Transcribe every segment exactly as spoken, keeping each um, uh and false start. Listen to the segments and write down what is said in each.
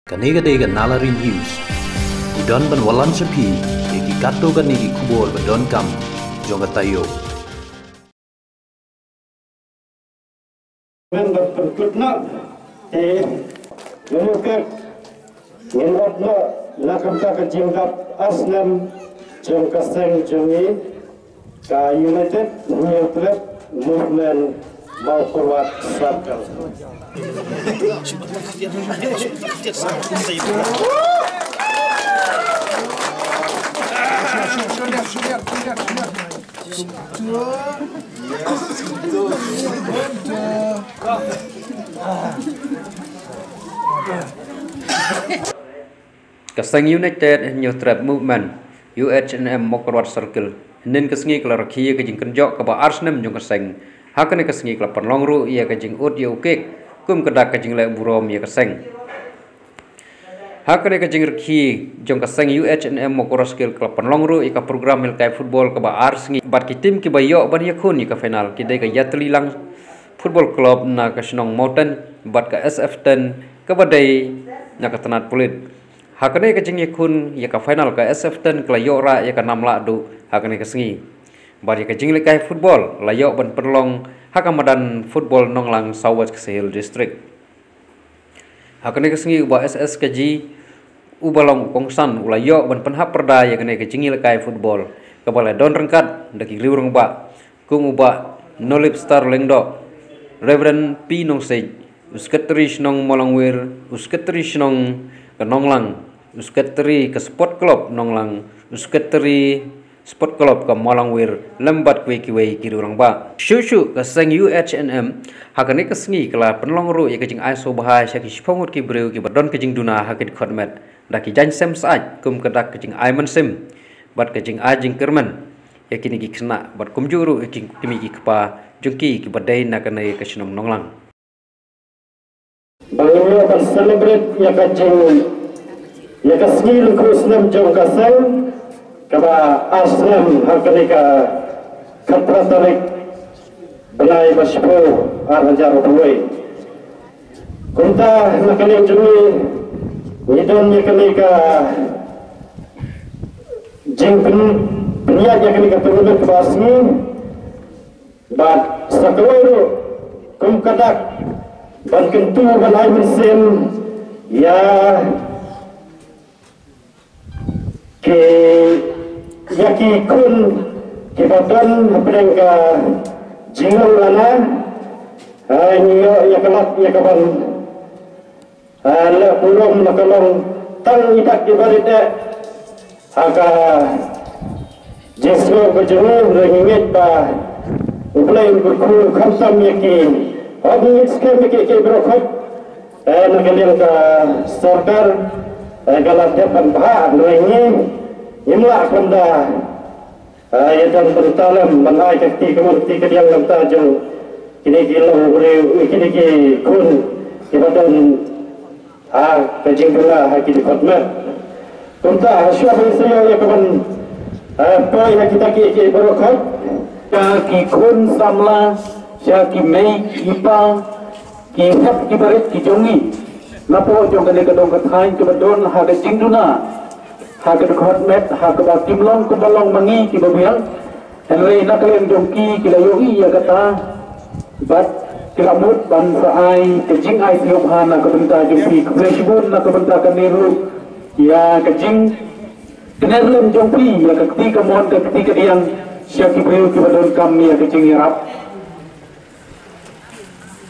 Kane ka dei ka Nalari News. Ngi don ban wallam sha phi ïa ki katto katne ki khubor ba donkam jong ka taïew. Ngin ïa pynkut noh te ngin ïa ngin ot noh na ka bynta ka jingdap ar snem jong ka seng jong ngi, ka United Hynñiewtrep Movement Mawkyrwat Circle. Ka seng United Hynñiewtrep Movement, U H N M Mawkyrwat Circle, hynnin ka sngi ka la rakhe ïa ka jingkynjoh kaba ar snem jong ka seng. Ha kane ka sngi ka la pynlong ruh ïa ka jingud ïa u kek kum ka dak ka jingleh burom ïa ka seng. Ha kane ka jingrakhe jong ka seng U H N M Mawkyrwat Circle ka la pynlong ruh ïa ka program ïalehkai football kaba ar sngi bad ki team kiba ïoh ban ïakhun ïa ka final ki dei ka Ïatylli Lang Football Club na ka shnong Mawten bad ka S F ten kaba dei na ka tnat Pulit. Ha kane ka jingïakhun ïa ka final ka S F ten ka la ïoh rah ïa ka nam lah duh ha kane ka sngi. Bad ïa ka jinglehkai football la ïoh ban pynlong ha ka madan football Nonglang, South West Khasi Hills District. Ha kane ka sngi u Bah S S Kaji uba long u kongsan u la ïoh ban pynhap pyrda ïa kane ka jingïalehkai football kaba la don ryngkat da ki riew rangbah kum u Bah Nolip Star Lyngdoh, Reverend P Nongsej, u Secretary Shnong Mawlangwir, u Secretary Shnong ka Nonglang, u Secretary ka Sport Club Nonglang, u Secretary Sport Club ka Mawlangwir lem bad kiwei kiwei ki riew rangbah. Shuh shuh ka seng U H N M ha kane ka sngi ka la pynlong ruh ïa ka jingai sngewbha sha ki shiphew ngut ki briew kiba don ka jingduna ha ki dkhot met da ki jaiñ sem syaid kum ka dak ka jingai mynsiem bad ka jingai jingkyrmen ïa kine ki khynnah bad kumjuh ruh ïa ki kmie ki kpa jong ki kiba dei na kane ka shnong Nonglang. Ba ngin ïoh ban celebrate ïa ka jing ïa ka sngi lyngkhuh snem jong ka seng kaba ar snem ha kane ka khatphra tarik bnai ba shiphew ar hajar arphew wei. Kumta na ka liang jong ngi ngi don ïa kane ka jingpyn pynïaid ïa kane ka tournament kaba ar sngi. Bad sa kawei ruh kum ka dak ban kyntu ban ai mynsiem ïa ki ïa ki khun kiba don hapdeng ka jinglong lana, ha, ngi ïoh ïa ka lad ïa ka ban Ah, leh burom la ka long tang i dak i barit eh. Ha ka jingsngew ka jong ngi, ngi ngeit ba U Blei un kyrkhu khamtam ïa ki. Hok ngi ngeit skhem ïa ki, ki baroh khoit. Eh, na ka liang ka sorkar, eh, ka la dep ban bha, ngi ngim lah kumta. Ah, ïa dang bynta lem ban ai ka kti kamon kti kadiang na bynta jong kine ki longbriew, eh, kine ki khun kiba don ha ka jingduna ha ki dkhot met. Kumta ha shuwa ban sa ïoh ïa ka ban, ah, poi ha kita ki, ki baroh khoit. Sha ki khun samla, sha ki mei ki pa, ki hep ki barit ki jong ngi. Napoh jong kane ka dong ka thaiñ kaba don ha ka jingduna ha ka dkhot met, ha kaba kim long kumba long ma ngi kiba biang. Hynrei na ka liang jong ki, ki la ïohi ïa kata bad ki la mut ban sa ai ka jingai sngewbha na ka bynta jong phi. Khublei shibun na ka bynta kane ruh ïa ka jingkner lem jong phi ïa ka kti kamon ka kti kadiang sha ki briew kiba donkam ïa ka jingïarap.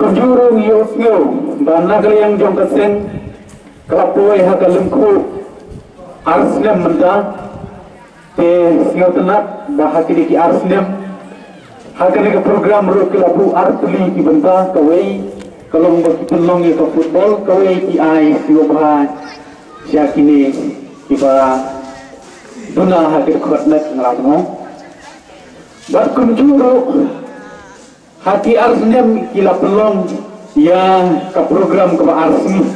Kumjuh ruh ngi ïohsngew ba na ka liang jong ka seng ka la poi ha ka lyngkhuh ar snem mynta. Te sngewtynnat ba ha kine ki ar snem ha kane ka program ruh ki la buh ar tylli ki bynta, kawei ka long ba ki pynlong ïa ka football, kawei ki ai sngewbha sha kine kiba duna ha ka dkhot met, nga la ong. Bad kumjuh ruh ha ki ar snem ki la pynlong ïa ka program kaba ar sngi.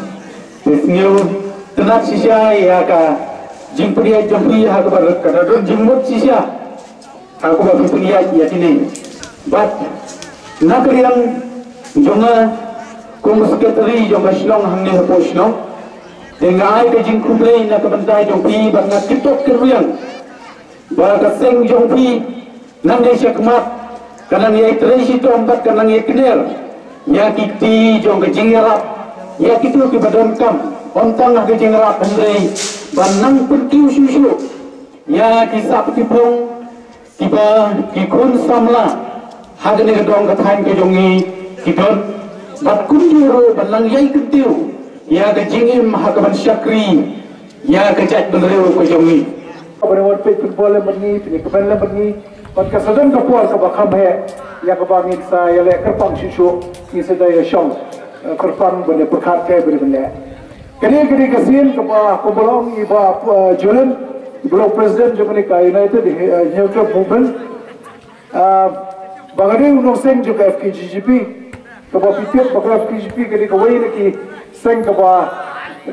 Te sngewtynnat shisha ïa ka jingpynïaid jong phi ha kaba ka da don jingmut shisha ha kaba phi pynïaid ïa kine. Bad na ka liang jong nga kum u secretary jong ka shnong hangne hapoh shnong, Te nga ai ka jingkhublei na ka bynta jong phi bad nga kyrpad kyrwiang ba ka seng jong phi nangne shakhmat ka nang ïai trei shitom bad ka nang ïai kner ïa ki kti jong ka jingïarap ïa kito kiba donkam, ym tang ha ka jingïarap hynrei ban nang pynkiew shuh shuh ïa ki sap ki phong kiba ki khun samla ha kane ka dong ka thaiñ ka jong ngi ki don, bad kumjuh ruh ban nang ïai kyntiew ïa ka jingim ha ka ban shakri ïa ka jaitbynriew ka jong ngi. Kaba ngi wan peit football lem bad ngi, peit kmen lem bad ngi, bad ka sdang ka por kaba kham heh ïa kaba ngin sa ïaleh kyrpang shuh shuh, ngin sa da ïa shong, eh, kyrpang ban ïa pyrkhat kaei ba dei ban leh. Kane, kane ka sien kaba, kaba long i Bah, eh, Julian, i ba long president jong kane ka United, eh, Hynñiewtrep Movement. Ah, ba nga dei u nongseng jong ka F K G G P, kaba phi tip ba ka F K G G P ka dei kawei na ki seng kaba,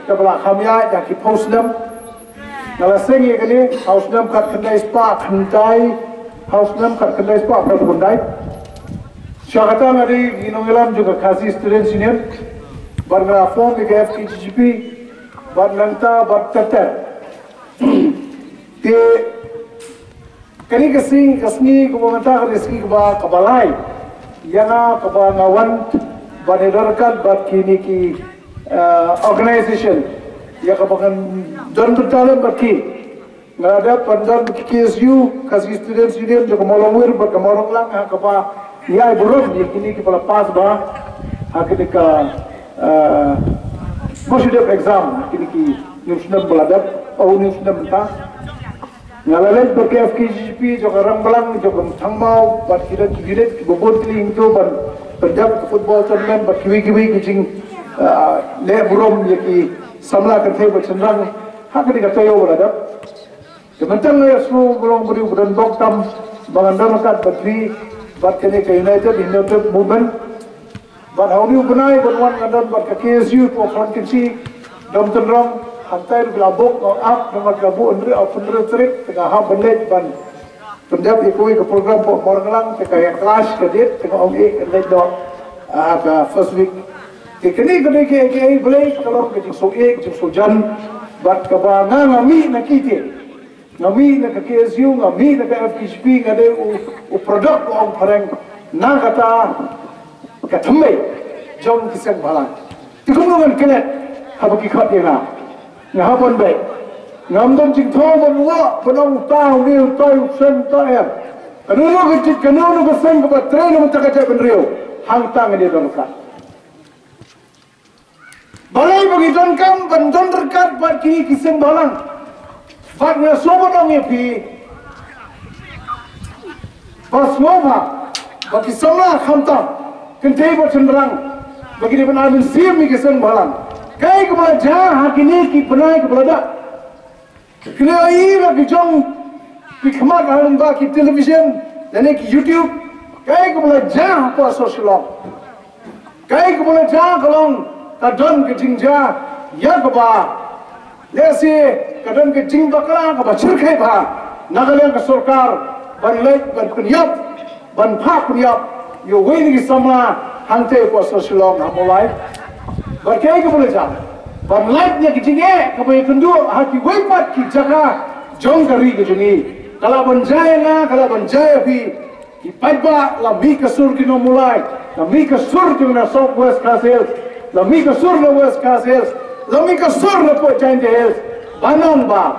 kaba la kham ïaid ha ki phew snem. Nga la seng ïa kane ha u snem khatkhyndai spah khyndai, ha u snem khatkhyndai spah phra phew khyndai. Sha kata nga dei i nongïalam jong ka Khasi Students Union, bad nga la form ïa ka F K G G P, bad nangta bad ter ter. Te kane ka sngi, ka sngi kaba mynta ka dei sngi kaba, kaba lai ïa nga kaba nga wan ban ïadon ryngkat bad kine ki, eh, organization ïa kaba ngan don bynta lem bad ki. Nga la dep ban don bad ki K S U, Khasi Students Union jong ka Mawlongwir bad ka Mawlonglang, ha kaba ngi ai burom ïa kine kiba la pass bha ha kine ka, eh, ba shu dep exam, kine ki hynñiew snem ba la dep, oh, hynñiew snem mynta. Nga la leit bad ka F K G G P jong ka Rangblang, jong ka Thangmaw, bad ki don ki unit kiba bun tylli hangto ban pyndep ka football tournament bad kiwei kiwei ki jing, ah, leh burom ïa ki samla kynthei bad shynrang ha kane ka taïew ba la dep. Te mynta nga ïohsngew ba long ba dei ba don bok tam ba ngan don ryngkat bad phi bad kane ka United Hynñiewtrep Movement. Bad ha une u bnai ban wan ngan don bad ka K S U, Pohphran Kynshi, Dom Tynrong, hangtai ruh ki la book, nga ap, namar ki la buh hynriew, hynriew tarik, te nga hap ban leit ban pyndep ïa kawei ka program hapoh Mawryngkneng, te ka ïa clash ka date, te nga ong eh, ngan leit noh, ah, ka first week. Te kane ka dei kaei kaei, Blei, ka long ka jingsngewsih, jingsngewjan, bad kaba nga, nga mih na ki te. Nga mih na ka K S U, nga mih na ka F K G P, nga dei u, u product, u ong phareng na kata ka thymmei jong ki seng bhalang. Te kumno ngan klet haba ki khot ïa nga? Nga hap ban beh. Ngam don jingthoh ban wad, ban ong uta une, uta u seng, uta em. Kano kano ka jait, kano kano ka seng kaba trei na ka bynta ka jaitbynriew, hangta ngan ïadon ryngkat. Balei ba ngi donkam ban don ryngkat bad kine ki seng bhalang? Bad nga sngewbha ban ong ïa phi ba sngewbha ba ki samla khamtam kynthei bad shynrang ba ki dei ban ai mynsiem ïa ki seng bhalang. Kaei kaba la jia ha kine ki bnai kiba la dep? Kine i la ki jong ki khmat ha lyngba ki television lane ki YouTube. Kaei kaba la jia hapoh Shillong? Kaei kaba la jia ka long ka don ka jingjia ïa kaba lehse ka don ka jingbakla kaba shyrkhei bha na ka liang ka sorkar ban leit ban pynïap, ban phah pynïap ïa uwei na ki samla hangtei hapoh Shillong ha Mawlai. Bad kaei kaba la jia ban lait na ki jingeh kaba ïakynduh ha kiwei pat ki jaka jong ka ri ka jong ngi. Ka lah ban jia ïa nga, ka lah ban jia ïa phi. Ki paidbah, la mih ka sur ki na Mawlai, la mih ka sur ki na South West Khasi Hills, la mih ka sur na West Khasi Hills, la mih ka sur na Jaintia Hills, ban ong ba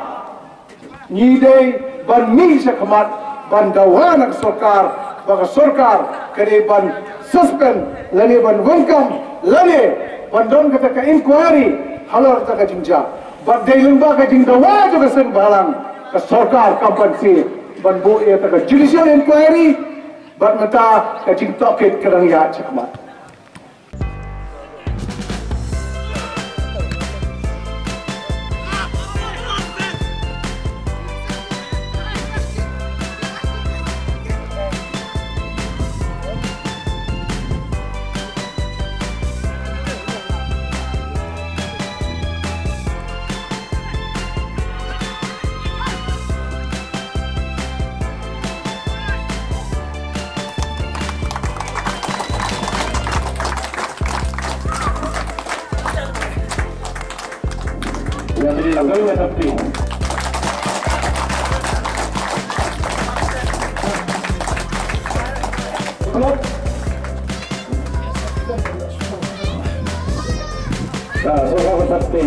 ngi dei ban mih sha khmat ban dawa na ka sorkar ba ka sorkar ka dei ban suspend lane ban wengkam lane ban don kata ka inquiry halor kata ka jingjia. Bad dei lyngba ka jingdawa jong ka seng bhalang, ka sorkar kam banse ban buh ïa kata ka judicial inquiry. Bad mynta ka jingtohkit ka dang ïaid shakhmat. Ïa phi la kawei ka thap phi. Klop. Ka sngewbha ka thap phi.